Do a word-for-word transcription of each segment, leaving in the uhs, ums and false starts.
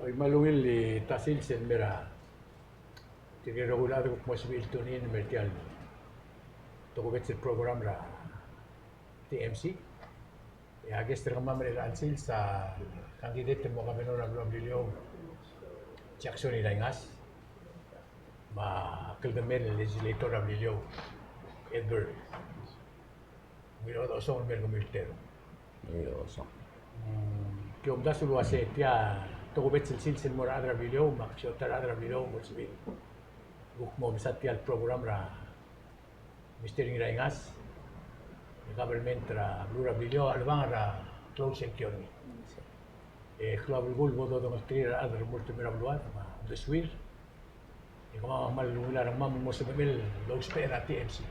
Kmal ungil el ta el sils el mei er tirke el rokui el chad el kuk mo sebechir el tune in el mei er tia el tokubets el program er a T M C. E a guest er kemam er chelecha el sils a candidate el mo governor er a beluu er a Beliliou, Jackson Ngiraingas, me a kldemel el legislator er a Beliliou, Edward Ngiraodechosong el mei er kemiu el terung. Ngiraodechosong. Mm, ki omdasu el uase tia tokubets el sils el mo er a rechad er a Beliliou, me ak siotai er a rechad er a Beliliou el mo sebechir el kuk mo mesa tia el program er a Mister Ngiraingas, el government er a beluu er a Beliliou a chelebangel er a klou el sengkio er ngii. E klou a belkul bo dodengelterir a rechad el remurt el mei er a beluad me a uldesuir. E kemam a kmal ungil a rengmam el mo sebechemel el ousbech er a T M C.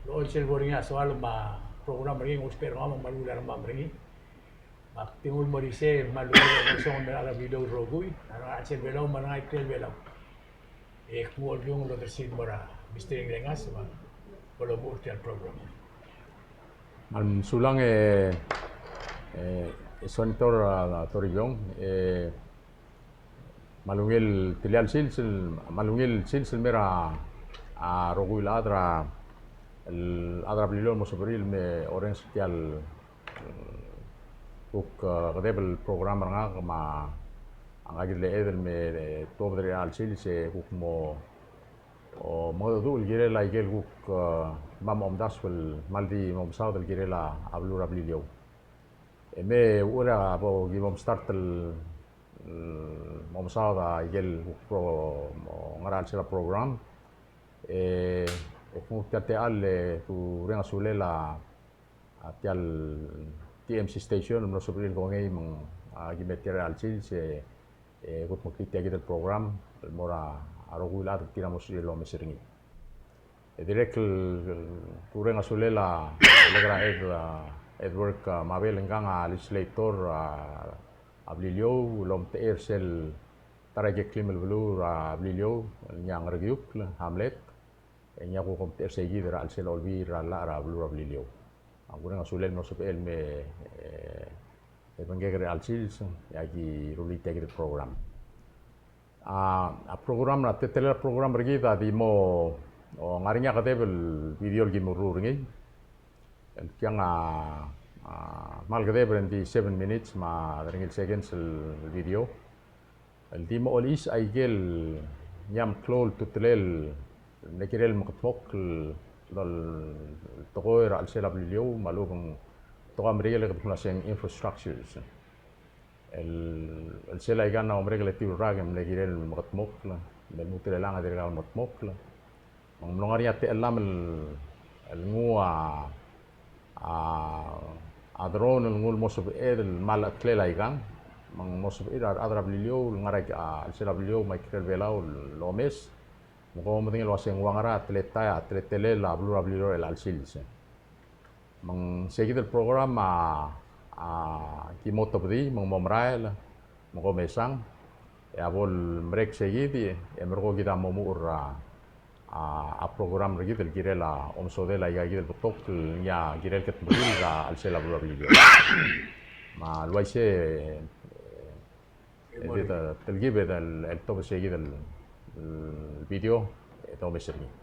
Locha sel bo er ngii a soal me a program er ngii, ng ousbech er kemam a kmal ungil a rengmam er ngii. Me ak di nguu el mo er isei el kmal ungil a rengmam el mei er a rechad er a Beliliou el rokui, a rengar er a chelsel Belau me a rengar er a ikrel Belau. E kmo el ungil el odersii el mo er a Mister Ngiraingas me bo lomuchel er tia el program. Me a mesulang e, e, Senator, a, Toribiong, e, me a ungil tia el sils, me a ungil sils el mei er a, a, rokui el chad er a, el chad er a Beliliou el mo sebechir el me orrenges er tia el kuk, e, kedeb el program er ngak me a ngak el chelechang el me, e, tuobed er chelecha el sils e kuk mo, o, mengedecheduch el kirel a ikel kuk, e, kemam a omdasu el kmal di mo mesaod el kirel a, a beluu er a Beliliou. E me uchei er a bo ki mo start el, el mo mesaod a ikel kuk pro-, mo ngar er a chelsel a program. E, e kuk tia el techall e kureng a sulel a a tia el T M C station el mlo sebechir el kongei me ng, a, ki mei er tia el sils e, e, kudmeklii tia kid el program el mo er a rokui el chad el tir a mo sebechir el omes er ngii. E dirrek el, el kureng a sulel a, el Ed, a, Edward, a, Mabel, ngkang a legislator, a, a Beliliou, el omtechei er sel ta er a ikeklim el beluu er a Beliliou, el ngii a Ngerekiukl Hamlet. E ngii a kuk omtechei er seikid er a chelsel a Olbiil er a llach er a beluu er a Beliliou. A kureng a sulel el mlo sebechel el me, e, e bengkek er chelecha el sils, e aki rullii tia kid el program. A, a program, a teletelel a program er kid a di mo, o, ngar er ngii a kedeb el video el ki mo ruul er ngii. El tiang a, a, kmal kedeb er ngii a di seven minutes me a derengel seconds el video. El di mo olecholt a ikel ngii a meklou el ultutelel el mle kirel el mekedmokl el tekoi er a chelsel a Beliliou me a lechub e ng tekoi a Merikel e kede kmo se ng infrastructures. El, el sel aikang a omerek el etiu el rak e mle kirel el mekedmokl, me lmuut el chelechang e dirkak el mekedmokl. Me ng mlo ngar er ngii a techellam el, el nguu a, a, a drone el nguu el mo sebeched el melecheklel aikang. Me ng mo sebechir a rechad er a Beliliou el ngar er a, a, chelsel a Beliliou me a ikrel Belau el omes. Me kom medengei el uase ng ua ngera a teletael, a teletelel a beluu er a Beliliou er chelecha el sils. Me ng seikid el program a, a, ki mo tobedii, me ng mo merael, me kom mesang, e a bo lemerek seikid, e merekong kid a mo omuchel er a, a, a program er kid el kirel a omesodel aika kid el betok el ngii a kirel kedmeklii er a chelsel a beluu er a Beliliou. Me a le uaisei, e, e, e, telkib e, el, el tobed seikid el, el video, e, domes er ngii.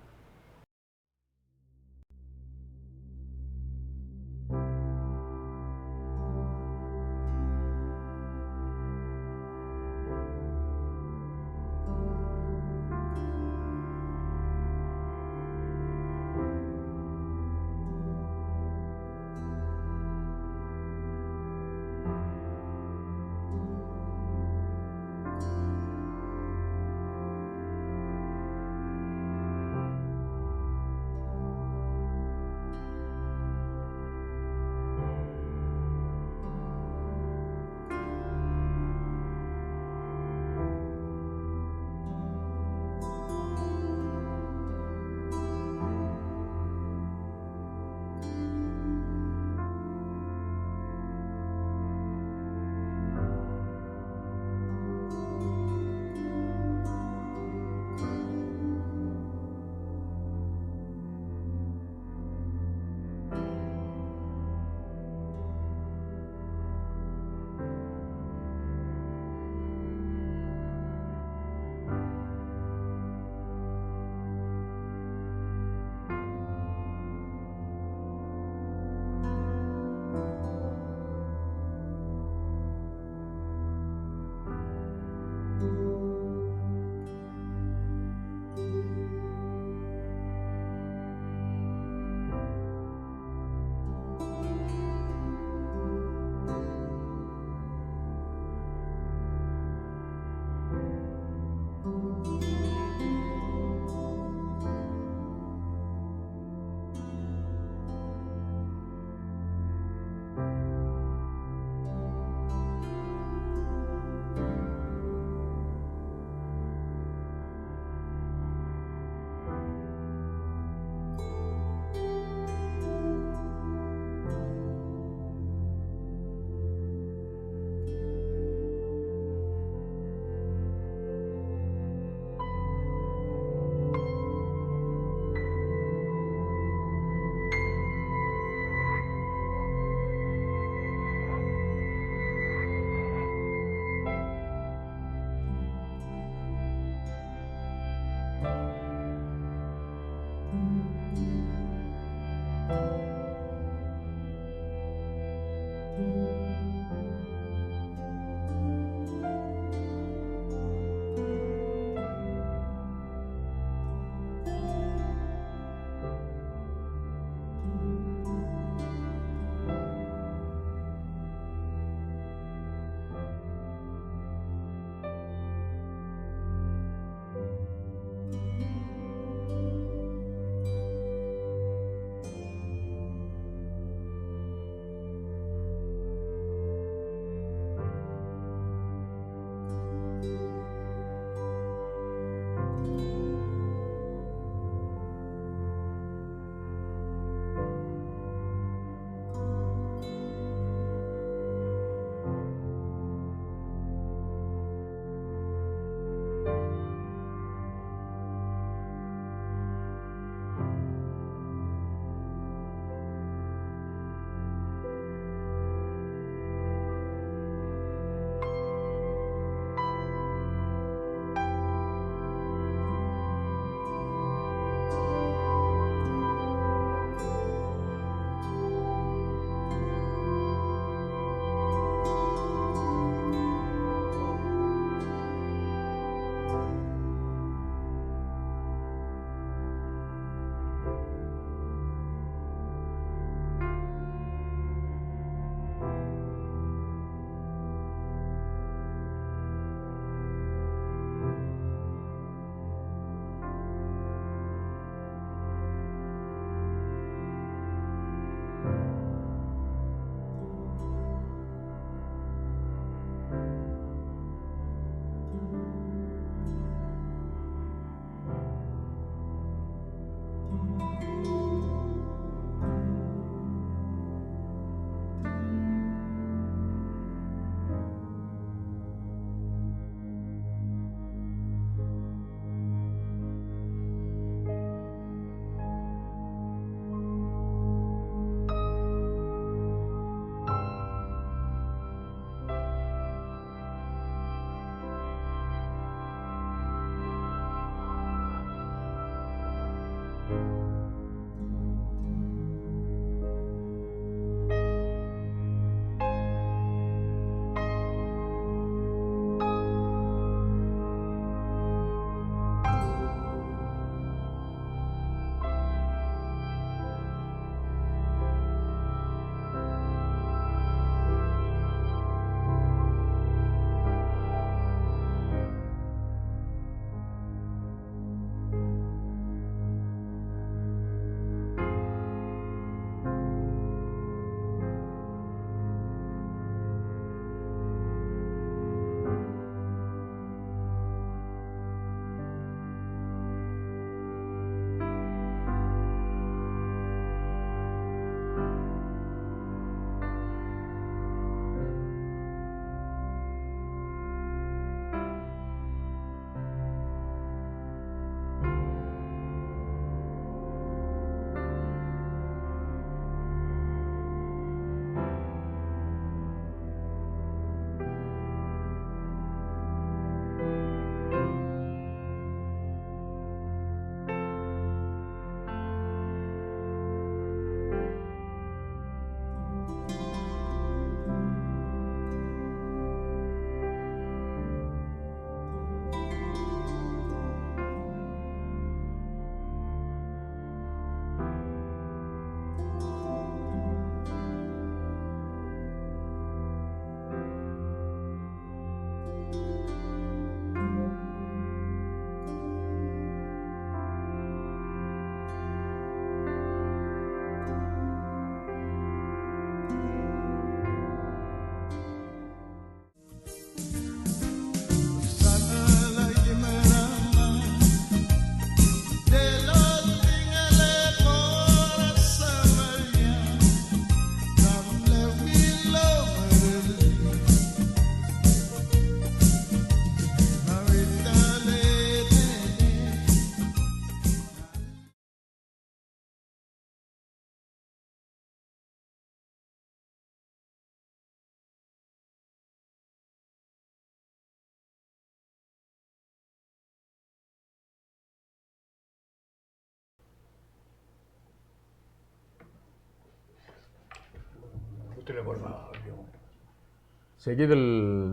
Sei kid el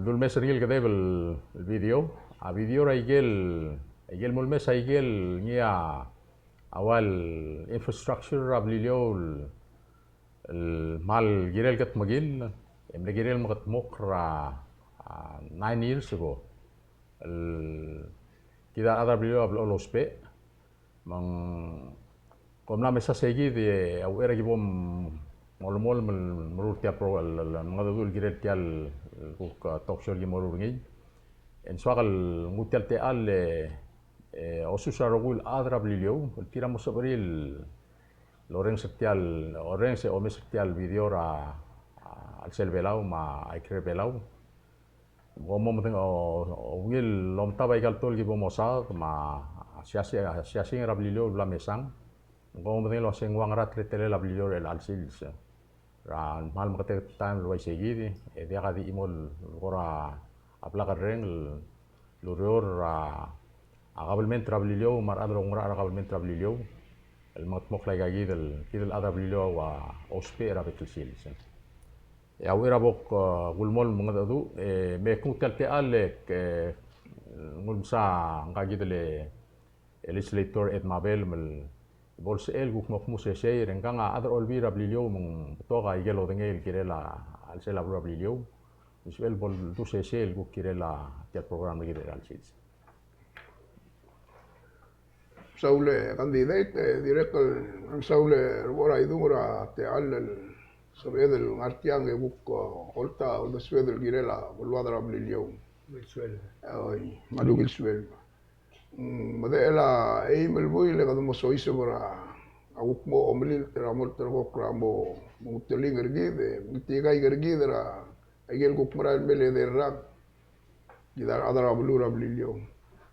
dulmes er ngii el kedeb el video, a video er a ikel, ikel mulmes a ikel ngii a ua el infrastructure er a Beliliou el, el kmal kirel kedmekill, e mle kirel mekedmokl er a, a, nine years ago. El kid a rechad er a Beliliou a blechoel ousbech. Me ng kom mla mesa sei kid e a uchei er a ki bo molemolem el meruul tia el pro-, el, el, el mengedecheduch el kirel tia el kuk, a, talk show el ki meruul er ngii. E ng soak el nguu tia el techall e, e, osus er a rokui el chad er a Beliliou el tir a mo sebechir el orrenges er tia el, orrenges e omes er tia el video er a, a, chelsel Belau me a ikrel Belau. Kom mo medengei, o, ungil el omtab aika el tol ki bo mosaod me a siasing, siasing er a Beliliou el bla mesang. Kom mo medengei el uasei ng ua ngera teletelel a Beliliou er chelecha el sils. Er a kmal meketeketang el uaisei kid, e diak a di chimo el kora blak el reng el ureor er a, a kabelment er a Beliliou me a rechad el oungerachel er a kabelment er a Beliliou el mengedmokl aika kid el, kid el chad er a Beliliou a ua ousbech er a bek el sils. E a uchei er a bo, e, kulemolem el mengedecheduch, e, me knguu tia el techall e, e, nguu el mesa ngka kid el, e, legislator Ed Mabel me le bo lsebechel kuk mo kmu sesei er ngkang a chad er a Olbiil er a Beliliou me ng betok a ikel odengei el kirel a chelsel a beluu er a Beliliou. Me sebechel bo ldu sesei el kuk kirel a tia el program el kirel a chelsel. Saul e candidate, e dirrek el, saul e rebo er a idung er a techall el sebeched el ngar tiang e kuk, e, olta, uldesued el kirel a beluad er a Beliliou. Uldesuel. Oi, me a ungil suelb. Mm, me de chelecha eim el buil e kede mo soiseb er a kuk mo omelilt er a mo olterekokl er a mo, mo menguteling er kid, e, mengitikaik er kid er a, ikel kuk merael el mei el edei el rak. Kid a rechad er a beluu er a Beliliou.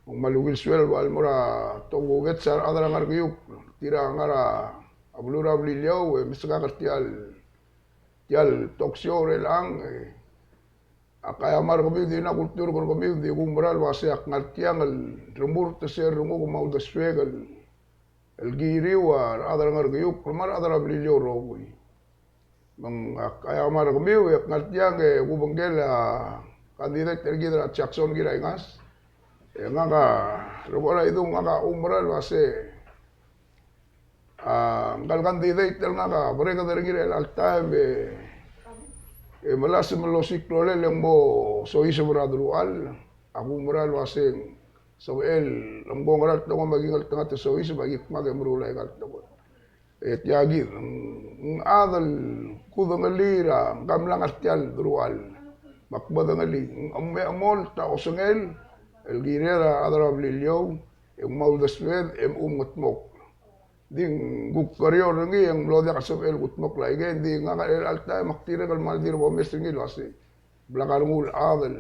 Me ng kmal ungil suelb el mo er a tokubets a rechad er a Ngerkeiukl. Tir a ngar er a beluu er a Beliliou, e, meskak er tia el, tia el talk show er chelechang, e, ak aiamar kemiu, di na kultur er kemiu, di kumerang el uasei ak ngar tiang el remurt er se el renguk me a uldesuek el el kiriu a rechad er a Ngerkeiukl me a rechad er a Beliliou el rokui. Me ng ak aiamar kemiu e ak ngar tiang e kubengkel a candidate er kid er a Jackson Ngiraingas. E ngak a, rebo er a idung ngak a oumera el uasei, a, ngka el candidate el ngak a bereked er ngii er chelecha el taem e, e melasem el osiik a rolel e ng mo soiseb er a deruchall. Ak oumera el uasei ng sebechel, ng mo ngera el tekoi me a ki ngeltengat e soiseb, me a ki kmak e meruul aika el tekoi. E tia kid, ng, ng chad el kudengelii er a, ngka el mla ngar tia el deruchall. Me ak medengelii, ng, me a mo olta osengel el kirel a rechad er a Beliliou, e ng mo uldesued, e mo mengetmokl. Di ng kuk kerior er ngii, e ng mlo diak el sebechel kutmokl aikei, di ngak er chelecha el taem, ak dirrek el kmal dirk omes er ngii el uasei, blak a rengul chad el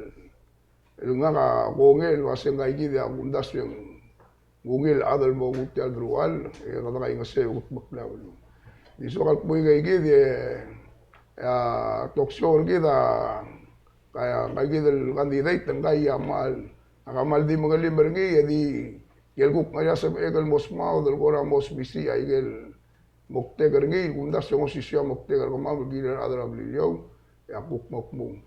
el ngak a kongei el uasei ngka kid a kumdasu e ng ungil chad el mo nguu tia el deruchall, e kede kaingeseu e kutmeklii a beluu. Di soak el kmo ngka kid e, a, talk show er kid a, ngka, ngka kid el candidate, ngka a kmal, a kmal di mengelim er ngii, e di, el kuk ngar er ngii a sebechek el mo smaod el kora mo smisichii a ikel moktek er ngii, kumdasu e ng osisiu a moktek er kemam el kirel a rechad er a Beliliou, e a kuk mo kmung.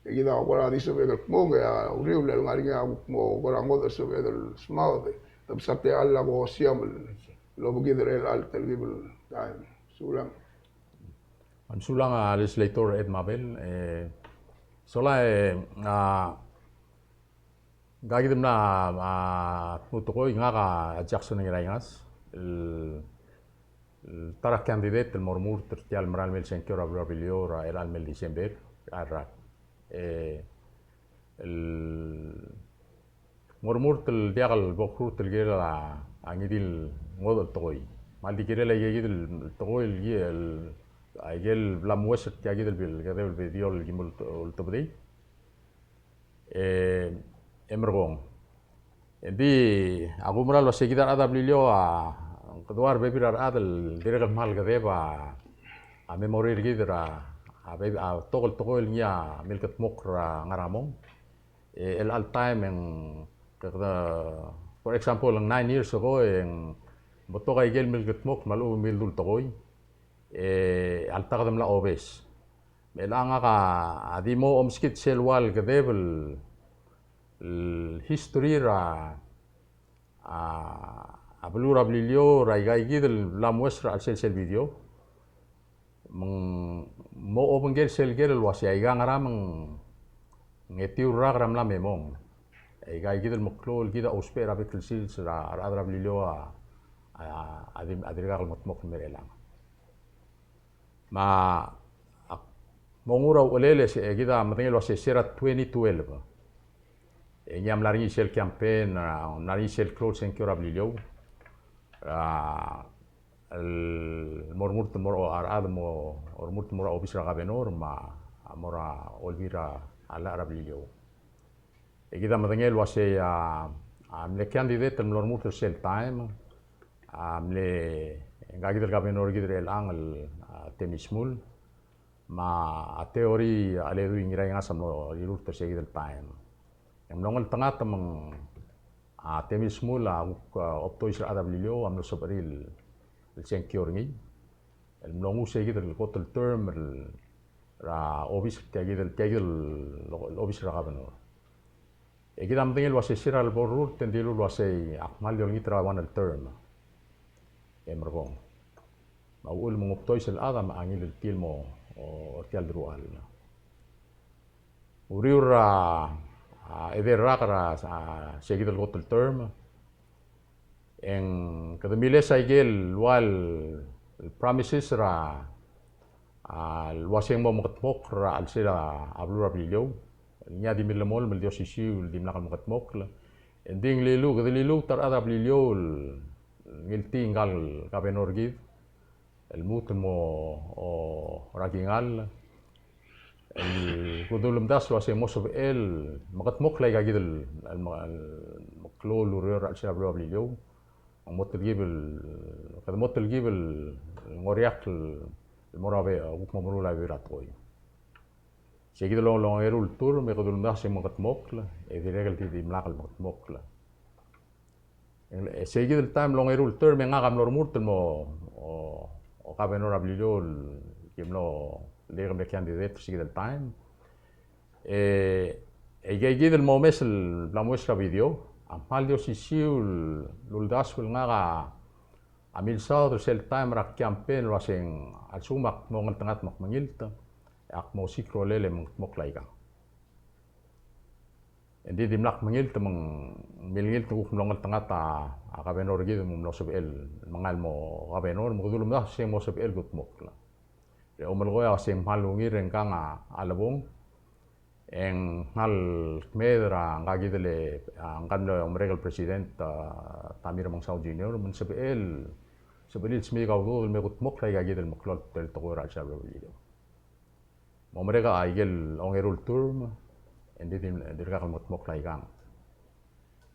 E kid a kora di sebechek el kmung, e a uriul el ngar er ngii a kuk mo kora ngodech el sebeched el smaod, e te mesa techall a ko osiam el obekid er chelecha el telkib el taem. Sulang. Sulang a Legislator Ed Mabel, e, sola e, a, Ngka kid el mla, a, tmuu tekoi, ngak a Jackson Ngiraingas, el, el ta er a candidate el mo remurt er tia el merael mei el sengkio er a beluu er a Beliliou er a chelecha el mei el December, a rak. E, el mo remurt el diak el bo kururt el kirel a, a ngii di el ngodech el tekoi. Me a di kirel a ike kid el tekoi el, el, a ikel bla moues er tia kid el, el kedeb el video el ki mo ultebedii. E, e merekong. Engdi a kumerang el uasei kid a rechad er a Beliliou a, kede ua rebebil er a rechad el dirrek el kmal kedeb a, a memory er kid er a, a betok el tekoi el ngii a milkedmokl er a ngar er a mong. E, chelecha el taem e ng, kede, for example, ng nine years ago, e ng betok a ikel milkedmokl me a lechub e mildu el tekoi. E, alta kede mla obes. Me chelechang ngak a di mo omeskid sel ua el kedeb el, el history er a, a, a beluu er a Beliliou er a ikaikid el bla moues er a chelsel sel video. Me ng mo obengkel sel ker el uasei aika ngera me ng etiu el rak er a mla me mong. Aikaikid el meklou el kid a ousbech er a bek el sils er a rechad er a Beliliou a, a, a di, a dirkak el mengedmokl el mei er chelechang. Me ak mo nguu er a uchelel e se, e kid a medengei el uasei se er a twenty twelve. E ngii a mla er ngii sel campaign, a, mla er ngii sel klou el sengkio er a Beliliou. A, el mo remurt el mo er a, a rechad el mo remurt el mo er a obis er a kabenor me a mo er a olbiil er a llach er a Beliliou. E kid a medengei el uasei a, a mle candidate el mlo remurt er sel taem, a mle, ngka kid el kabenor er kid er chelechang el, a, Temmy Shmull, me a Teori a Cheleduich Ngiraingas a mlo rirurt er se kid el taem. E ng mlo ngeltengat me ng, a, Temmy Shmull a kuk, a, obdois er a rechad er a Beliliou a mlo sebechir el, el sengkio er ngii el mlo nguu se kid el kot el term el, er a obis, tia kid el, tia kid el obis er a kabenor. E kid a medengei el uasei se er a lebo rurt e ng dilu el uasei ak kmal di olengit er a one el term. E merekong. Me a uchul me ng obdois el chad a ngii el tir el mo, o, er tia el deruchall. Uriul er a, a, edei el rak er a, a, se kid el kot el term. E ng kede miles aike el ua el promises er a, a, el uasei ng mo mengedmokl er a chelsel a beluu er a Beliliou. Ngii a di millemolem el di osisiu el dimlak el mengedmokl. E ng di ng liluut, kede liluut a rechad er a Beliliou el ngiltii ngka el kabenor er kid el lmuut el mo, o, er a kingall. El kede ulemdasu el uasei ng mo sebechel el mengedmokl aika kid el, el, el meklou el ureor er a chelsel a beluu er a Beliliou. Ng mo telkib el, kede mo telkib el ngoriakl el mo er a be, kuk mo meruul a bebil er a tekoi. Se kid el ongeru el term e kede ulemdasu e mengedmokl, e dirrek el di dimlak el mengedmokl. E se kid el taem el ongeru el term e ngak a mlo remurt el mo, o, o kabenor er a Beliliou el ki mlo, el dirk mle candidate er se kid el taem. E, e aika kid el momes el bla moues er a video, a kmal di osisiu el uldasu el ngak a, a milsaod er sel taem er a campaign el uasei ng a lsekum ak mo ngeltengat me ak mengilt, e ak mo osiik a rolel e mengedmokl aikang. Engdi dimlak mengilt me ng milengilt e kuk mlo ngeltengat a, a kabenor er kid me ng mlo sebechel el mengai el mo kabenor, me kede ulemdasu e ng mo sebechel el kudmokl. E a omelekoi a uasei ng kmal ungil er ngkang a, a lebong, e ng kmal kmeed er a ngka kid el, a, ngka el mle merek el president, a, Tommy Remengesau Junior, me ng sebechel, sebechir el smiik a udoud el me kudmokl aika kid el meklou el tekoi er a chelsel a beluu er a Beliliou. Mo merek a ikel ongeru el term, engdi di, dirkak el mengedmokl aikang.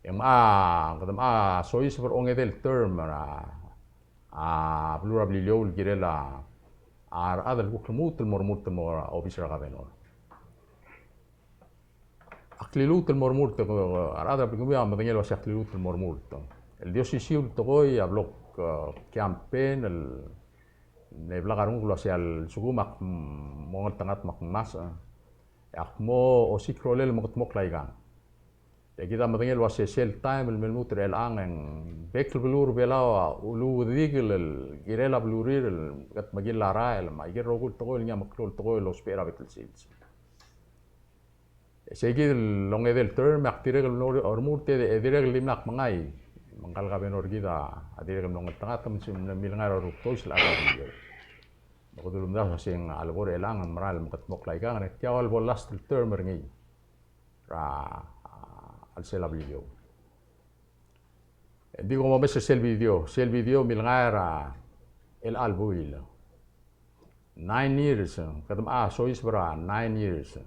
E ng, a, kede, a, soiseb er a ongedei el term er a, a, beluu er a Beliliou el kirel a, a rechad el kuk lmuut el mo remurt el mo er a obis er a kabenor. Ak liluut el mo remurt, a rechad er a Beliliou a medengei el uasei ak liluut el mo remurt. El di osisiu el tekoi a blo, a, campaign el mle blak a renguk el uasei a lsekum ak, mm, mo ngeltengat me ak ngmasech, e ak mo osiik a rolel el mengedmokl aikang. E kid a medengei el uasei sel taem el me lmuut er chelechang e ng bek el beluu er a Belau a uluuedikel el kirel a belurir el kedmekill a rael, me a ikel rokui el tekoi el ngii a meklou el tekoi el ousbech er a bek el sils. E se kid el ongedei el term e ak dirrek el mlo remurt e dirrek el dimlak mengai. Me ngka el kabenor er kid a dirrek el mlo ngeltengat me ng mle milengai er a rubdois el chad er a Beliliou. Me kede ulemdasu el uasei a lebo er chelechang e ng mera el mengedmokl aikang, e tia a lebo last el term er ngii er a, a, chelsel a Beliliou. Engdi kom omes er sel video, sel video milengai er a chelecha el buil. Nine years, kede mla soiseb er a nine years.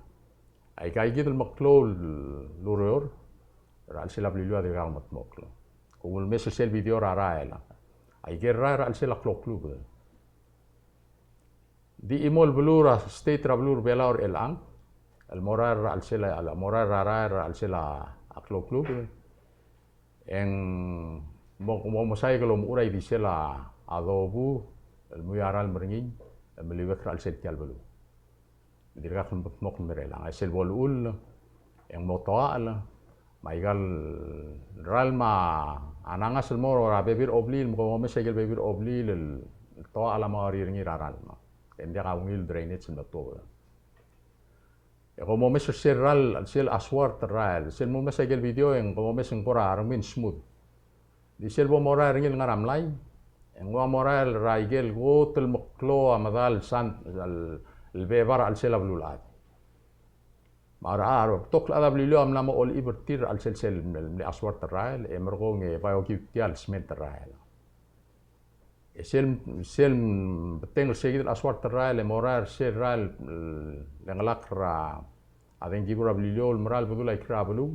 Aika kid el meklou el ureor er a chelsel a Beliliou a dirkak el mengedmokl. Kom ulemes er sel video er a rael. Aike el rael er a chelsel a kloklubed. Di chimo el beluu er a state er a beluu er a Belau er chelechang el mo rael er a chelsel a, mo rael er a rael er a chelsel a kloklubed. E ng mo, mo, mo saik el omechur a ildisel a dobu el mui a ralm er ngii el meliuekl er a chelsel tia el beluu. Dirkak el mekedmokl el mer chelechang. E sel bo lechull, e ng mo toachel, me aika el rael me a nangas el mo er a bebil er a obliil, me ke mo omes aike el bebil er a obliil el toachel a mo er ngii er a ralm. E ng diak a ungil drainage el mo tuobed. E kom omes er sel rael, sel aswart el rael. Sel momes aike el video e ng kom omes e ng kora rengmii el smooth. Di sel bo morael er ngii el ngar er a mlai, e ng ua morael er aike el kot el meklou a medal el sand, el, el bebar er a chelsel a beluulechad. Me a re, a rebetok el chad er a Beliliou a mla mo olechib er tir er a chelsel sel mle, mle aswart el rael, e merekong e bai okiu tia el sment el rael. E sel, sel beteng er se kid el aswart el rael, e morael er sel rael, el, lengelakl er a dengkibu er a Beliliou, el mera el bedul a ikrel a beluu,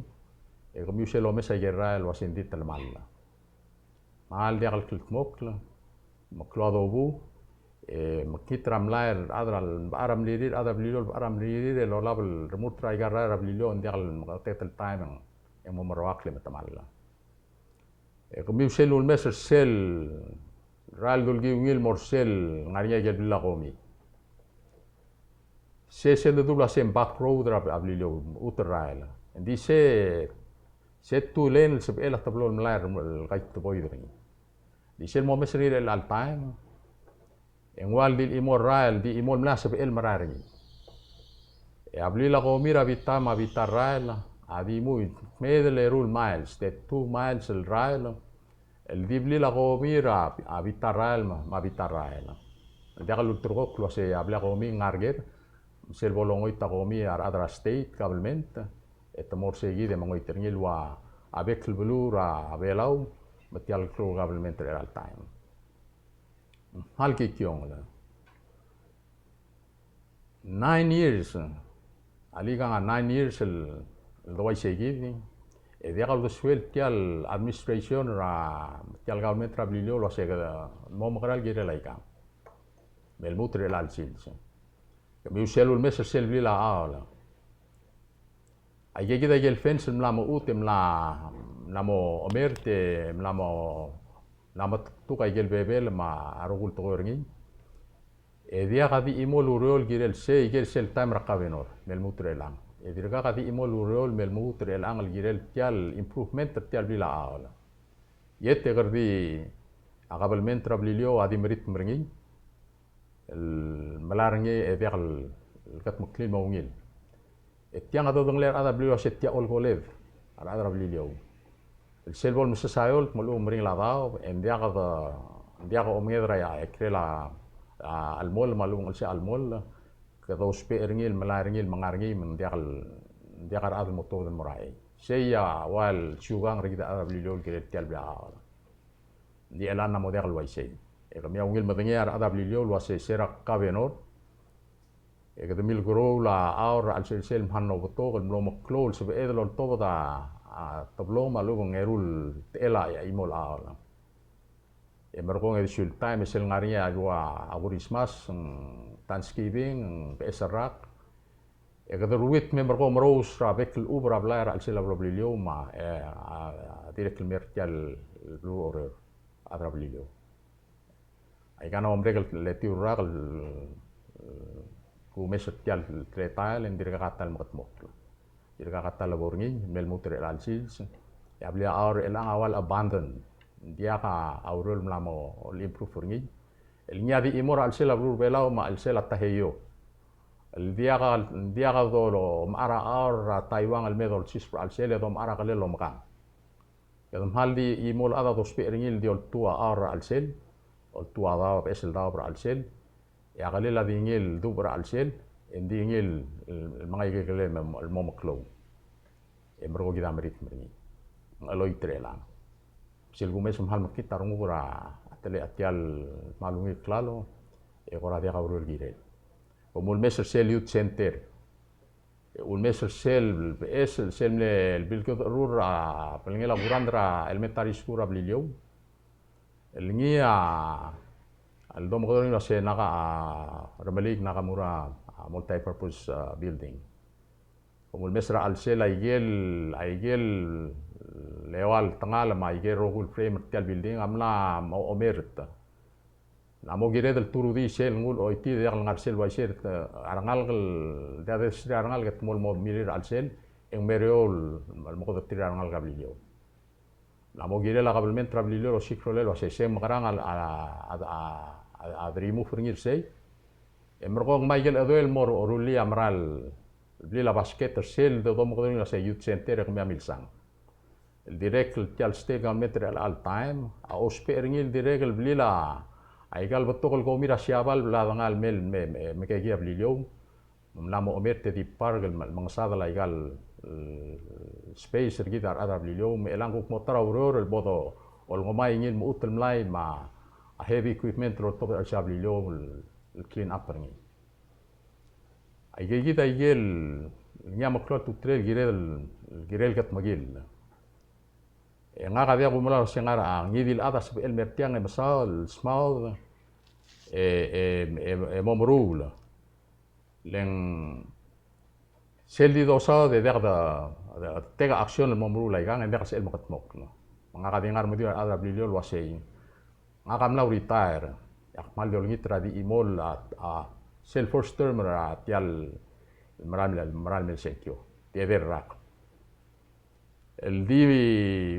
e kemiu sel omes aike el rael el ua se ng di telemall. Me a le diak el kldmokl, meklou a dobu, e mekngit er a mlai el chad er a, el bechar a mlirir, chad er a Beliliou el bechar a mlirir, el olab el remurt er aika el rael er a Beliliou, ng diak el meketeketang el taem e ng mo meruakl e metemall. E kemiu sel ulemes er sel rael dulkiu ngii el mo er sel ngar er ngii aike el blil a Komi. Se, sel dedu el ua se ng back road er a Beliliou, mechut el rael. Ng di se, se two lane el sebechel a teblo el mlai el kaiteboid er ngii. Di sel momes er ngii er chelecha el taem, e ng ua el di chimo el rael, di chimo el mlai a sebechel el merael er ngii. E a blil a Komi er a bita me a bita el rael a di mui, kmeed el eru el miles, te two miles el rael, el di blil a Komi er a, a bita el rael me, me a bita el rael. Ng diak el ulterekokl el ua se a blil a Komi ng ngar er ker, sel bo longoit a Komi a rechad er a state government, e te mo er se kid e mengoit er ngii el ua a bek el beluu er a Belau, me tia el klou el government er chelecha el taem. Ng kmal kikiongel. Nine years, a likang a nine years el, el dua isei kid, e diak a uldesuel tia el administration er a, tia el government er a Beliliou el ua se kede mo mekerang el kirel aikang. Me lmuut er chelecha el sils. Kemiu sel ulemes er sel blil a Chaol. Aike kid aike el fence el mla mechut e mla, mla mo omert e mla mo, mla mo tektuk aike el bebel me a rokui el tekoi er ngii. E diak a di chimo el ureor el kirel sei, ikel sel taem er a kabenor, me lmuut er chelechang. E dirkak a di chimo el ureor me lmuut er chelechang el kirel tia el improvement er tia el blil a Chaol. Iet e kede di a kabelment er a Beliliou a di meridmem er ngii, el melai er ngii e diak el, el kedmeklii el mo ungil. E tiang a dodengelii a rechad er a Beliliou a se tia olkoled a rechad er a Beliliou. El sel bo el mesesaiolt me a lechub e ng meringel a daob, e ng diak de, ng diak a omenged er a ikrel a, a chelmoll me a lechub e ng chelsel a chelmoll, kede ousbech er ngii el melai er ngii el menga er ngii me ng diak el, ng diak a rechad el mo tuobed el mo er a chei. Sei a ua el siukang er kid a rechad er a Beliliou el kirel tia el blil a Chaol. Ng di chelechang a mo diak el uaisei. E kemiu a ungil medengei a rechad er a Beliliou el ua se se er a kabenor, e kede milkeroul a Chaol er a chelsel sel mla mo betok el mlo meklou el sebeched el oltobed a, a teblo me a lechub e ng eru el techel a chimo el Chaol. E merekong e di sel taem e sel ngar er ngii a ua a Kurismas, ng Thanksgiving, ng beches el rak, e kede ruit me merekong merous er a bek el chub er a blai er a chelsel a beluu er a Beliliou me a, e, a, a dirrek el mer tia el beluu er a Oreor, a rechad er a Beliliou. Aika a mo merek el etiu el rak el, el kumes er tia el teletael e ng dirkak a ta el mekedmokl. Dirkak a ta el lebo er ngii, me lmuut er chelecha el sils. E a blil a Chaol er chelechang a ua el abandon. Ng diak a ureor el mla mo el improve er ngii. El ngii a di chimo er a chelsel a beluu er a Belau me a chelsel a Taiheio. El diak a, diak a domechar a Chaol er a Taiwan el me dolsiseb er a chelsel e domechar a kelel el omekang. Kede kmal di chimo el chad a dousbech er ngii el di oltuu a Chaol er a chelsel, oltuu a daob, beches el daob er a chelsel, e a kelel a di ngii el dubech er a chelsel, e ng di ngii el, el mengai a ikel kelel el mo meklou. E merekong kid a meridmem er ngii. Ng cheloit er chelechang. Sel kumes me ng kmal mekngit a renguk er a tele a tia el kmal ungil klalo, e kora diak a ureor el kirel. Kom ulemes er sel youth center. E ulemes er sel beches, sel mle bilked er a belngel a kurand er a elementary school er a Beliliou. El ngii a, el domekedong er ngii a se ngak a Remeliik Nakamura, a, multi-purpose, a, building. Kom ulemes er a chelsel a ikel, a ikel eua el tengal me a ikel rokui el frame er tia el building a mla mo omert. Ng mo kired el turudii sel nguu el choitii e diak el ngar sel uaisei, e, a rengalek el, diak de sel a rengalek e te mo el mo dmirir er a chelsel, e ng mo er eou el mekodeterir a rengalek er a Beliliou. Ng mo kirel a kabelment er a Beliliou el osiik a rolel el uasei sei ng mekerang a, a, a, a, a de remove er ngii er sei. E merekong me aike el chedoel el mo rullii a mera el blil a basket er sel dodomekedong el uasei youth center e kemiu a milsang. El dirrek el tia el state government er chelecha el taem a ousbech er ngii el dirrek el blil a aika el betok el komi er a Siabal el bla dengai el mei el me, me, mekekii a Beliliou. Me ng mla mo omer e te di park el mengesadel aika el, e, space er kid a rechad er a Beliliou, me chelechang kuk mo ta er a ureor el bo dolengomai ngii el mechut el mlai me a heavy equipment el oltobed er a chelsel a Beliliou el, el clean up er ngii. Aike kid aike el ngii a meklou a ultutelel el kirel, kirel kedmekill. E ngak a diak kumelai el uasei ngar er a ngii di el chad a sebechel el mer tiang e mesaod el smaod e, e, e, e mo meruul. Le ng sel di dosaod e diak de, de take action el mo meruul aikang, e ng diak el sebechel el mekedmokl. Me ngak a di ngar er a mediu er a rechad er a Beliliou el uasei ngak a mla retire, e ak kmal di olengit er a di chimo el a, a, sel first term er a tia el merael, merael mei el sengkio. Di edei el rak el di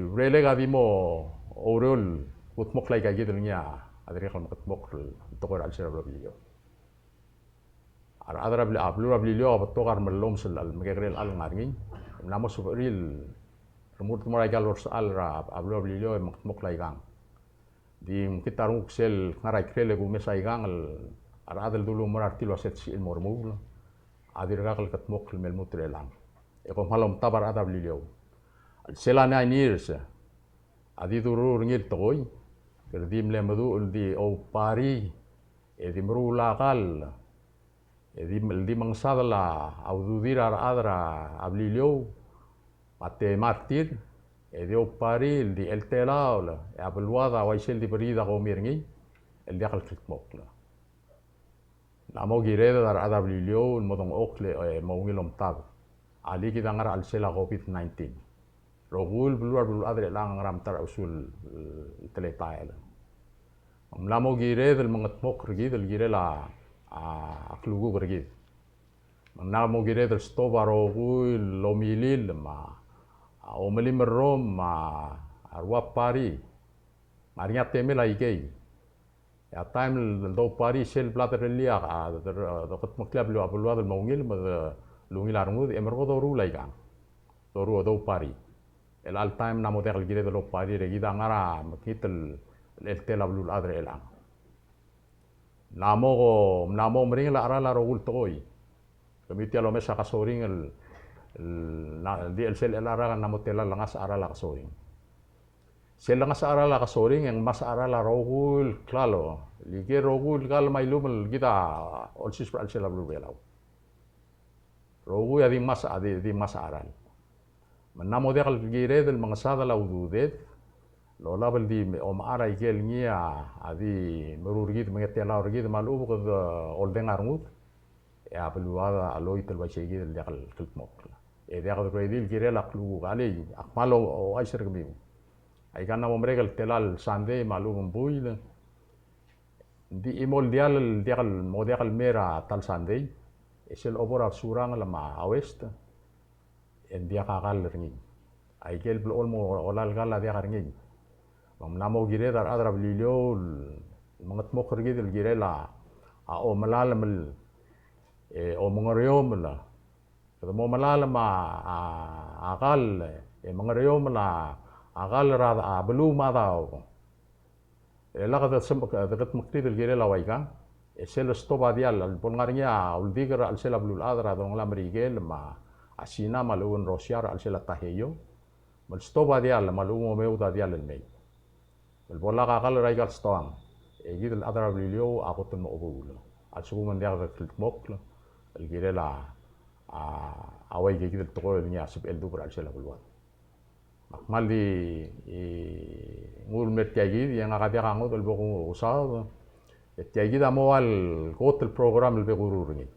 urerek a di mo oureor el kudmokl aika kid el ngii a dirrek el mekedmokl el tekoi er a chelsel a beluu er a Beliliou. A rechad er a Beli-, a beluu er a Beliliou a betok a remellomes el mekekerei el chad el ngar er ngii. Ng mla mo sebechir el remurt el mo er aika el orsechal er a beluu er a Beliliou e mekedmokl aikang. Di mekngit a renguk sel kngar er a ikrel e kumes aikang el a rechad el dulu mo er a retil uasei te sebechir el mo remuul a dirkak el kedmokl el me lmuut er chelechang. E kom kmal omtab a rechad er a Beliliou. Sel a nine years a di duruul er ngii el tekoi, kede di mle meduch el di ouparii, e di meruul a kall, e di, di mengesadel a ududir a rechad er a Beliliou, me a te martir, e di ouparii el di cheltelaol, e a beluad a uaisei el di ber kid a komi er ngii, el diak el kldmokl. Ng mo kired a rechad er a Beliliou el mo dengchokl e mo ungil omtab. A le kid a ngar er a chelsel a COVID nineteen. Rokui el beluu er a beluulechad er chelechang a ngar er a metacherchesul el teletael. Ng mla mo kired el mengedmokl er kid el kirel a, a klukuk er kid. Me ng mla mo kired el stop a rokui el omilil me a omelim el rrom me a rua parii. Me a re ngii a temel a ikei. E a taem el douparii sel bla derellii a, a, de, de, dekedmeklii a beluu, a beluad el mo ungil me de lungil a rengud, e merekong doruul aikang. Doruul, douparii. Chelecha el taem ng mo diak el kired el ouparii er kid a ngar er a mekngit el, el cheltel a beluulechad er chelechang. Ng mo ko, ng mo meringel a cheral a rokui el tekoi. Kemiu tia el omes a kasoring el, el, ng di chelsel chelecha el rak e ng mo tela el ngasech a cheral a kasoring. Sel lengasech a cheral a kasoring e ng masech a cheral a rokui el klalo. Like rokui el kall me a ilumel el kid a olsiseb er a chelsel a beluu er a Belau. Rokui a di masech, a di, di masech a cheral. Me ng mo diak el kired el mengesadel a ududed el olab el di omechar a ikel ngii a di meruul er kid, mengetelaol er kid me a lechub e kede oldengei a rengud. E a beluad a loit el uaisei kid el diak el kldmokl. E diak de redil kirel a klukuk. Alii, ak kmal ouchais er kemiu. Aika ng mo merek el tela el Sunday me a lechub e ng buil, ng di chimo el diall el diak el mo diak el mer a ta el Sunday. E sel obo er a Surangel me a West e ng diak a kall er ngii. Aike el blechoel mo olai el kall a diak er ngii. Me ng mla mo kired a rechad er a Beliliou el mengedmokl er kid el kirel a omelalem el, e, omengereomel. Kede mo melalem a, a, a kall, e, mengereomel a, a kall er a, a beluu me a daob. E lak de sem-, de kedmeklid el kirel a uaikang, e sel stop a diall, el bo lengar er ngii a uldikl er a chelsel a beluulechad er a delongelam er a Merikel me a Sina me a lechub e ng Rosia er a chelsel a Taiheio. Me le stop a diall, me a lechub e ng omeoud a diall el mei. Me le bo lak a kall er aika el stoang, e kid el chad er a Beliliou a kot el mo chebuul. A lsekum ng diak de kldmokl el kirel a, a, a uaikakid el tekoi el ngii a sebechel el dubech er a chelsel a beluad. Me ak kmal di, e, nguu el mer tiakid, e ngak a diak a ngodech el bo kusaod, e tiakid a mo ua el kot el program el bek el ureor er ngii.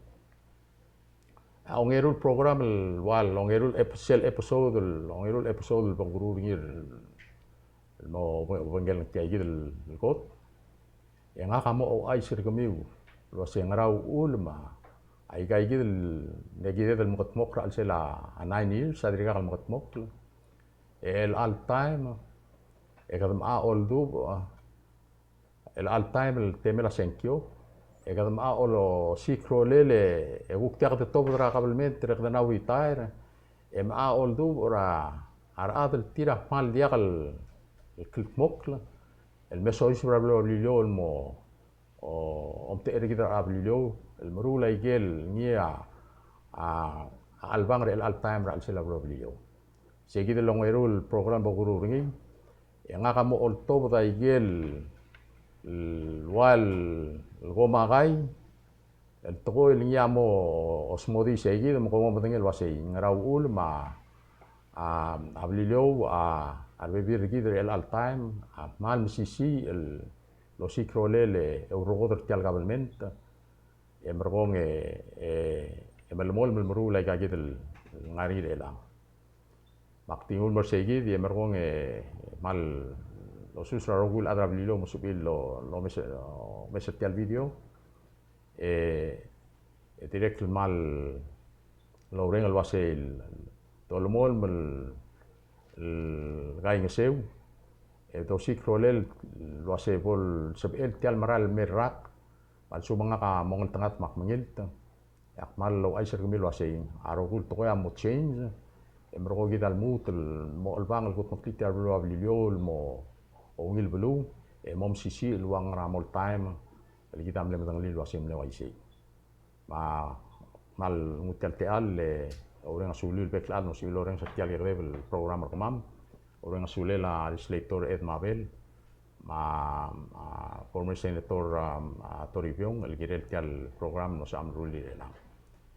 A ongeru el program el ua el ongeru el ep-, sel episode el, ongeru el episode el bek el ureor er ngii el, el mo, obengkel tiakid el, el kot. E ngak a mo ouchais er kemiu el uase ngera uchul me a, aika kid el, ng kired el mekedmokl er a chelsel a nine years a dirkak el mekedmokl. E chelecha el taem e kede mla oldubech, chelecha el taem el temel a sengkio, e kede mla olosiik a rolel e kuk diak de tobed er a kabelment er kede mla retire, e mla oldubech er a rechad el tir a kmal diak el kldmokl el me soiseb er a beluu er a Beliliou el mo omtechei er kid er a rechad er a Beliliou el meruul aike el ngii a, a, a chelebangel er chelecha el taem er a chelsel a beluu er a Beliliou. Sei kid el ongeru el program bo kuruul er ngii, e ngak a mo oltobed aike el ua el komakai el tekoi el ngii a mo osmodii sei kid me kom mo medengei el uasei ngera uchul me a, a, a Beliliou a, a rebebil er kid er chelecha el taem a kmal mesisiich el losiik a rolel e ulrekodel er tia el kabelment e merekong e, e, e melemolem el meruul aika kid el ngar er ngii er chelechang. Me ak di nguu el mo er sei kid e merekong e kmal osus er a rokui el chad er a Beliliou el mo sebechir el lo, lomes, lomes er tia el video. E, e dirrek el kmal oureng el uasei dolemolem el, el kaingeseu e dosiik a rolel el uasei bo lsebechel tia el mera el mei el rak, me a lsekum e ngak a mo ngeltengat me ak mengilt, e ak kmal ouchais er kemiu el uasei a rokui el tekoi a mo change, e merekong kid a lmuut el mo chelebangel el kudmeklii tia el beluu er a Beliliou el mo ungil beluu, e mo mesisiich el ua ngera mo el taem el kid a mle medengelii el uasei mle uaisei. Me ak kmal nguu tia el techall e oureng a suliu el bek el chad el mo sebechir el orrenges er tia el kekedeb el program er kemam. Oureng a sulel a Legislator Ed Mabel, me a, a former Senator, um, a Toribiong, el kirel tia el program el mlo sebecham el rullii er chelechang.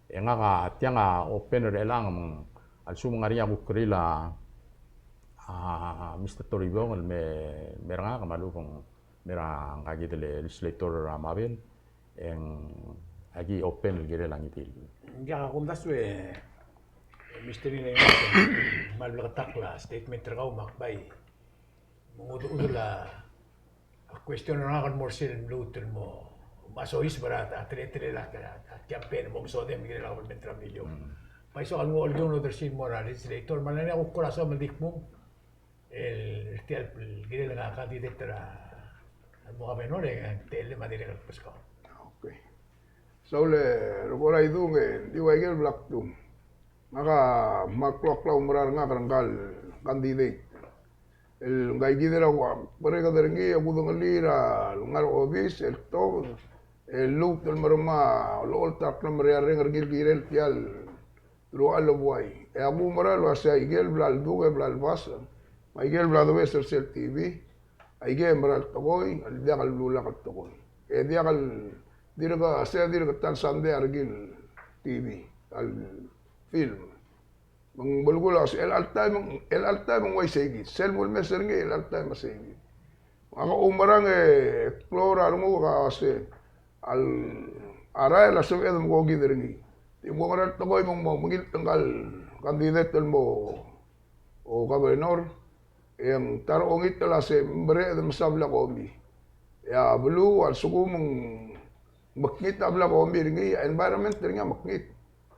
E ngak a tiang a open er chelechang, me ng a lsekum ng ngar er ngii a kuk kerir a, a, Mister Toribiong el me, me er ngak, me a lechub e ng me er a ngka kid el Legislator er a Mabel, e ng aki open el kirel a ngii di el. Ng diak a kumdasu e, Mister Ngirengos, me a bleketakl a statement er kau me ak bai me ng ududel a question er ngak el mo er sel lmuut el mo, me a soiseb er a teletelel a, a, a campaign el mo mesodem el kirel a kabelment er a Beliliou. Mm. Bai soak el nguu a olkiu el odersii el mo er a legislator, me a lengei a kuk kora soam el di kmung el tia el kirel a candidate er a mo governor e ng techellem a dirrek el kbeskau. Okay. Saul e, Rekor Aidung, e ng di ua ikel blak tung. Ngak a kmal klou a klaumerang er ngak er ngka el candidate. El ngka kid er a kuk bereked er ngii e kudengelii er a lengar er a obis, el tobed, el lmuut el meremang a olecholt a klemeriarreng er ngii el kirel tia el teruich el buai. E a kumerang el uasei aike el bla ledung e bla lebasech, me aike el bla debes er sel T V, aike el mera el tekoi el diak el lulak el tekoi. E diak el, dirk, se dirk ta el sandei a rekil T V, ta el film. Me ng belkul a uasei, chelecha el taem, chelecha el taem ng uaisei kid. Sel mulemes er ngii, chelecha el taem a sei kid. Ngak a oumerang e klou er a renguk a uasei, a rael a sebeched me ko kid er ngii. Di mo ngera el tekoi me ng mo mengilt ngka el candidate el mo governor, e ng ta er a ongit el uasei, mereched el mesa blil a komi. E a beluu a lsekum ng mekngit a blil a komi er ngii, a environment er ngii a mekngit.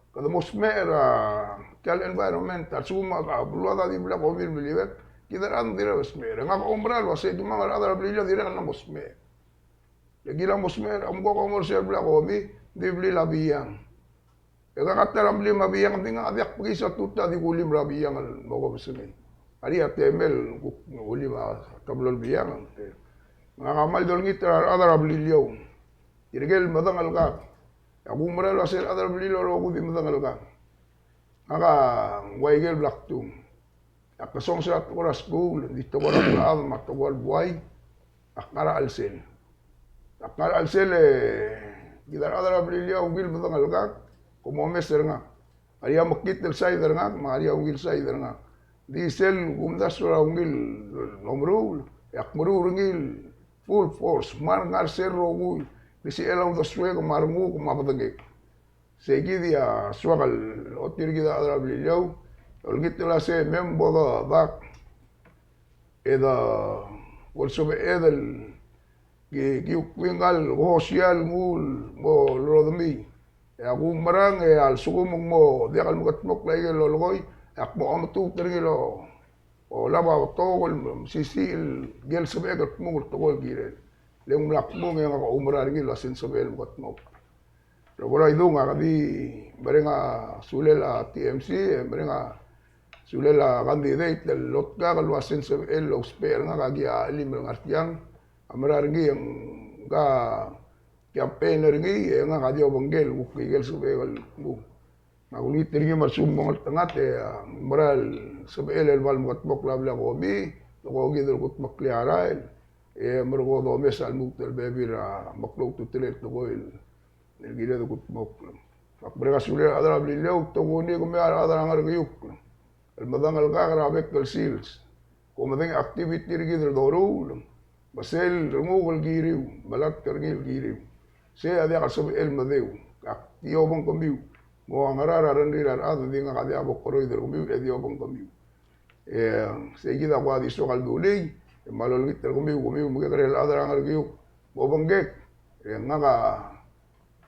Kede mo smecher er a tia el environment, a lsekum a beluad a di blil a komi el meliuekl, kid a rechad a dirrek el smecher. Ngak a oumerang el uasei, di mang a rechad er a Beliliou a dirrek el mo smecher. Le kid a mo smecher, a mko ko mo er sel blil a komi, di blil a Biang. E ngak a ta er a mlim a Biang, di ngak a diak bekiis a tutau a di kulim er a Biang el mo kebesengei. A ria temel kuk kulim a teblo el Biang. Ngak a kmal di olengit er a rechad er a Beliliou. Tirke el medengelkak. E a kumerang el uasei a rechad er a Beliliou a rokui di medengelkak. Ngak a ua ikel blak tung. Ak kesonges er a tekoi er a skuul, di tekoi er a klechad me a tekoi el buai, ak ngar er a chelsel. Ak ngar er a chelsel e, kid a rechad er a Beliliou a ungil medengelkak, kom omes er ngak. Ngar er ngii a mekngit el side er ngak, me ngar er ngii a ungil side er ngak. Di sel kumdasu er a ungil omeruul, e ak meruul er ngii el full force, me a ngar er sel rokui, me sel uldesuek, me a renguk, me a bedengek. Sei kid a soak el ochotii er kid a rechad er a Beliliou, olengit el uasei me bo dedak, e de bo lsebeched el ki, ki kuk ngii el kuk social el nguu el mo lorodemii. E a kumerang e a lsekum ng mo diak el mekedmokl aike el lolekoi, e ak mo ometut er ngii el olab a betok el mesisiich el ikel sebechek el kmung el tekoi el kirel. Le ng mla kmung e ngak a oumera er ngii el ua se ng sebechel el mekedmokl. Rubak, a idung, ak di mereng a sulel a T M C, e mereng a sulel a candidate el lotkak el ua se ng sebechel el ousbech er ngak a ki a chelim el ngar tiang, a mera er ngii e ngak a campaign er ngii, e ngak a di obengkel kuk ikel sebechek el kmung. Me ak olengit er ngii me a lsekum ng mo ngeltengat e, a, mera el sebechel el bal mekedmokl a blil a komi, tekoi kid el kudmeklii a rael, e merekong e domes a lmuut el bebil er a meklou a ultutelel el tekoi el el kired el kudmokl. Ak mereng a sulel a rechad er a Beliliou, tokuni kemiu a rechad er a Ngerkeiukl el medengelkak er a bek el sils. Kom medengei a activity er kid el doruul, me sel renguk el kiriu, me a lak er ngii el kiriu. Sei a diak el sebechel el medeu, ak di obeng kemiu. Mo ngera er a rengrir a rechad, e di ngak a diak bo koroid er kemiu, e di obeng kemiu. E, sei kid a kuk di soak el dulii, e me a lolengit er kemiu, kemiu mekekerei el chad er a Ngerkeiukl, mo obengkek, e ngak a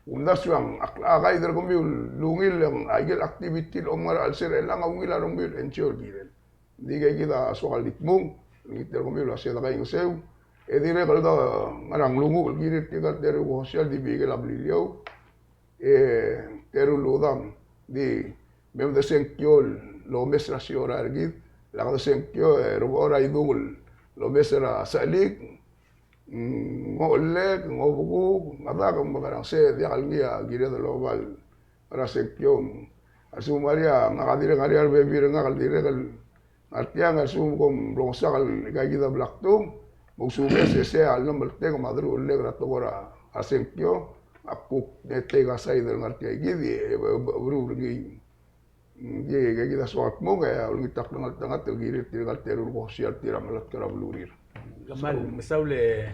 kumdasu e ak, ak kaid er kemiu el ungil, e aikel activity el omngar er a chelsel er chelechang a ungil a rengmiu el enjoy el kirel. Ng di kid a soak el di kmung, olengit er kemiu el ua se de kaingeseu, e dirrek el do ngar er a nglunguuch el kirir tirka el teru el kuk social di bekel a Beliliou, e teru el udam, di mei me de sengkio el omes er a siorai er kid, lak de sengkio, e rubak, a idung, el omes er a sechelik, mm, ng ochellek, ng obekuk, ng chedak, me a ngerang, sei a diak el ngii a kired el oba el ngar er a sengkio. A lsekum ng ngar er ngii a, ngak a dirrek ngar er ngii a rebebil er ngak el dirrek el ngar tiang, a lsekum kom mlo ngesakl el ika kid a blak tung, mo ousubes e sei a llemeltang me a deruchellek er a tekoi er a sengkio, me ak kuk mle take a side el ngar tia kid, e, e, e, beru er ngii. Ng di ika kid a soak el kmung, e olengit a klengeltengat el kirir tirka el teru el kuk social el tir a melatk er a belurir. Kmal mesaul e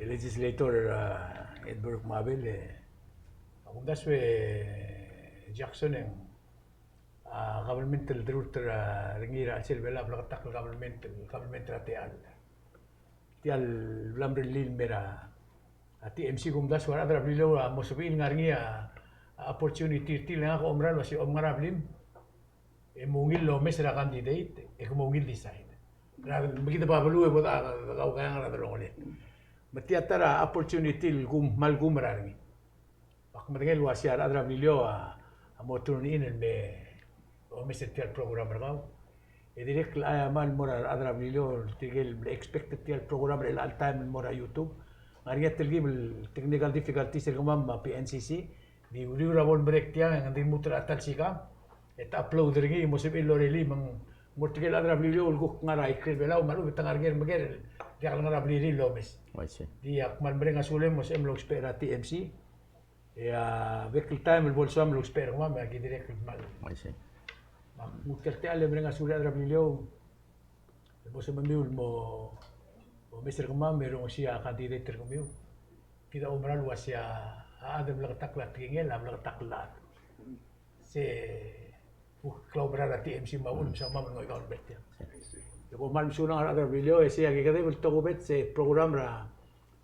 legislator, a, Edward Mabel, e, a kumdasu e Jackson e ng a government el derurt er ngii er a chelsel Belau a bleketakl el government, el government er a techall. Tia el bla mrellii el mei er a T M C, kumdasu a rechad er a Beliliou a mo sebechir el ngar er ngii a opportunity er tir el ngak a oumera el ua se kom ngar er a blim e mo ungil el omes er a candidate e ke mo ungil decide. Me kid a beluu e bo de kaukeang er a delongeled. Me tia ta er a opportunity el kum, kmal kumerang er ngii. Ak medengei el ua se a rechad er a Beliliou a, a mo tune in el me omes er tia el program er kau. E dirrek el aia mal mo er a rechad er a Beliliou, tirke el expect er tia el program er chelecha el taem el mo er a YouTube. Ng ngar er ngii a telkib el technical difficulties er kemam me a P N C C. Di uriul er a bo lemerek tiang e ng di lmuut er a ta el sikang e te upload er ngii, mo sebechir el orelii me ng mo er tirke el chad er a Beliliou el kuk ngar er a ikrel Belau me a lechub e te ngar er ngii el meker el diak el ngar er a blirir el omes. I see. Di ak kmal mereng a sulem el mo sebechem el ousbech er a T M C. E a bek el taem el bo lsoam el ousbech er kemam, e aki dirrek el kmal. I see. Me ak nguu tia el techall el mereng a sulel a rechad er a Beliliou el mo sebechemiu el mo, mo omes er kemam e rongesii a candidate er kemiu. Kid a oumera el ua se a chad el bleketakl a tekingel a bleketakl a chad. Se kuk klaumerang er a T M C me a uchul me soam el ngoikau el mer tiang. E kom kmal mesulang a rechad er a Beliliou, e sei a kekedeb el tokubets e program er a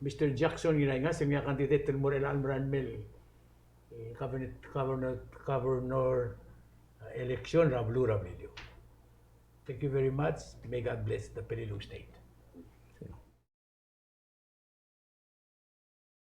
Mister Jackson Ngiraingas, e ngii a candidate el mo er chelecha el merael mei el, e, governor, governor, governor, e, election er a beluu er a Beliliou. Thank you very much. May God bless the Peleliu State.